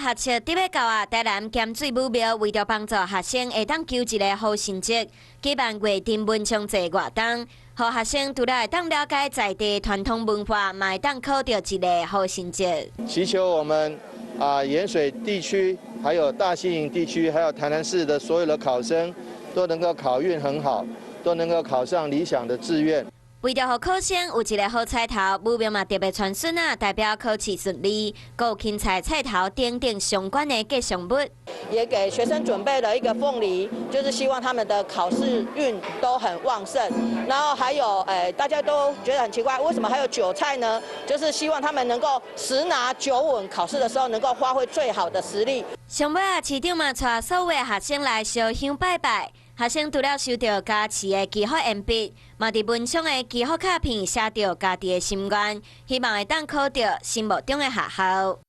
學測得欲到啊，台南鹹水武廟為著幫助學生會當求一个好成績，舉辦月燈文昌祭活動，予學生除了會當了解在地傳統文化，嘛會當考著一个好成績。祈求我們鹽水地區、還有大新營地區、還有台南市的所有的考生，都能夠考運很好，都能夠考上理想的志願。為著予考生有一个好彩頭，武廟嘛特別傳筍仔，代表考試順利，閣有芹菜、菜頭等等相關的吉祥物。也給學生準備了一個鳳梨，就是希望他們的考試運都很旺盛。然後還有，大家都覺得很奇怪，為什麼還有韭菜呢？就是希望他們能夠十拿九穩，考試的時候能夠發揮最好的實力。上尾啊，市長嘛帶所有學生來燒香拜拜。學生除了收著加持的祈福鉛筆，嘛佇文昌的祈福卡片寫著家己的心願，希望會當考著心目中的學校。